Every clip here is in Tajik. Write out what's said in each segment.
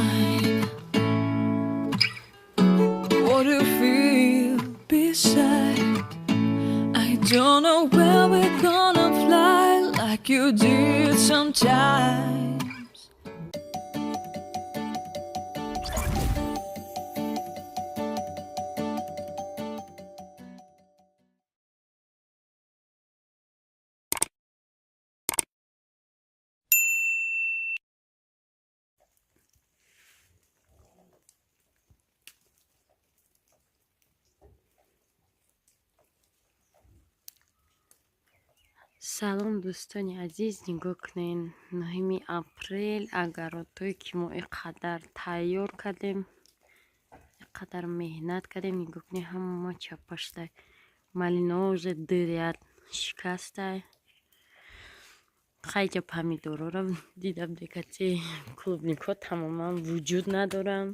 mine. What do you feel beside? I don't know where we're gonna fly like you did sometimes. Салом, дӯстони азиз. Нигоҳ кунед, 9-ми апрел, огородҳое ки мо ин қадар тайёр кардем, ин қадар меҳнат кардем, нигоҳ кунед, ҳама чапа шуда. Малинаҳо уже дыряд шикастай. Хайҷа помидорора дидам, декати клубникҳо тамоман вуҷуд надоранд.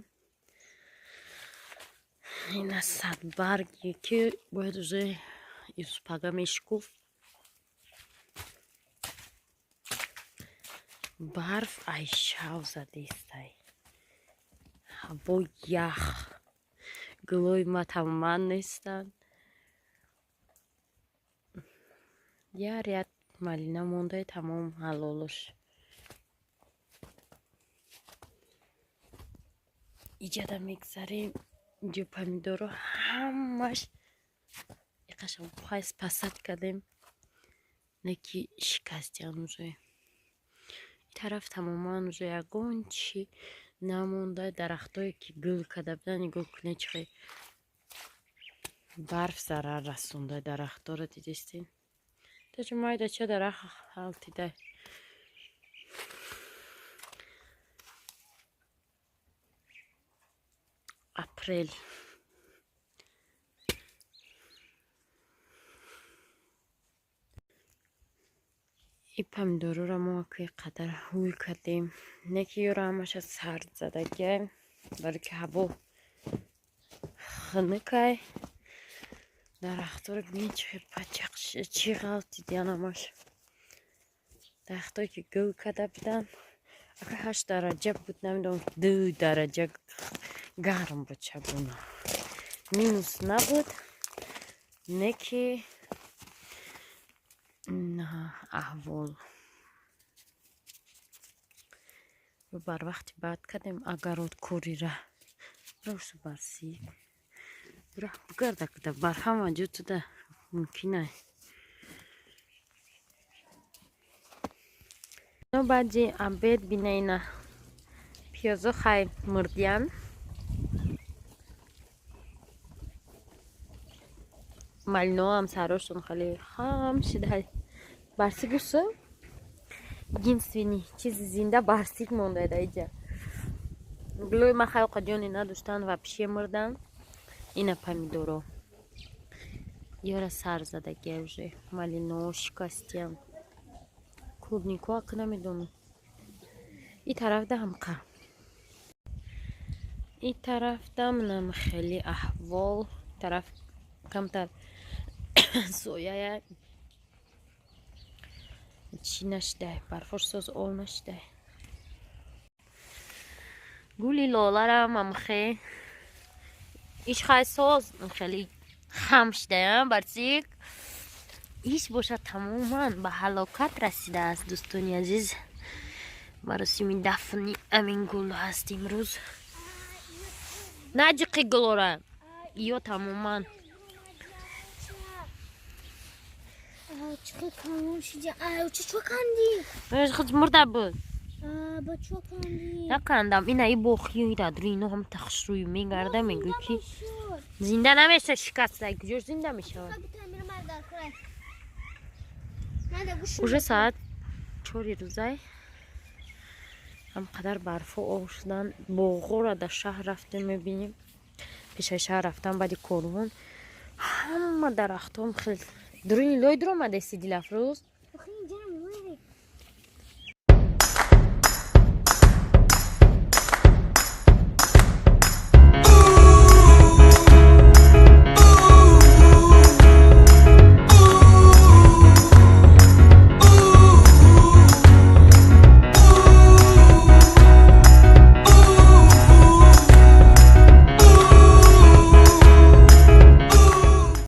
Ина садбарге ки бояд уже юспага мешикуфт. Барф айшав задестай, ҳаво ях, гулои ма тамоман нестанд. Як ряд малина мондай, тамом ҳалолуш. Иҷада мегзарем, инҷо помидоро ҳамаш иқашам пайс пасад кардем, не ки шикастиан уже. Тараф тамоман уже ягон чӣ намонда. Дарахтое ки гул карда буданд, нигоҳ кунед, чӣ хел барф зарар расонда дарахтҳоро, дидистед? Тача майда ча дарахт ҳалтида. Апрел. И помидорора мо ки қадар ҳуй кардем, не ки ёро ҳамаша сард задагиай, барои ки ҳаво хунукай. Дарахтҳоро бинед, чӣ хел пачақ чӣ ғалтидиян ҳамаш. Дарахтҳое ки гул карда буданд, ака 8 дараҷа буд, намедонам, 2 дараҷа гарм буд шабона, минус набуд, не ки аҳвол. Барвақти баъд кардем огородкорира. Росу барси бура бугарда куда бар ҳама ҷо туда мумкинай. Баъди обед бинаина пиёзо хай мурдиян. Малиноам сарошон хеле хам шуда. Барсик гӯсо, единственный чизи зинда барсик монда дар иҷа. Гулои ма хайоқа ҷоне надоштанд, вообще мурданд. Ина помидоро ёра сар задагия, уже малиноҳо шикастиям, клубникҳо ака намедонам. И тарафда ҳамқа, и тарафдам нам хеле аҳвол. Тараф камтар сояя, чӣ нашидай, барфош соз ов нашидай. Гули лоларам амхе иш хай соз хеле хам шидая. Барсик иш бошад, тамоман ба ҳалокат расидааст. Дӯстони азиз, маросими дафни амин гул ҳаст имрӯз. Наҷиқи гулора ё тамоман. Чӣ калон шиди? Чӣ чо канди? Худ мурда буд. Ба чо канди? Накандам. Ина и бохида ино ҳам тахшрӯй мегарда, мегӯй ки зинда намеша, шикаста, куҷош зинда мешавад? Уже соат 4-и рӯзай, ҳамқадар барфо об шудан. Боғора дар шаҳр рафтем, мебинем. Пешаи шаҳр рафтам, баъди корвон ҳама дарахтон хел дуруни лой дуромадаси. Дилафрӯз.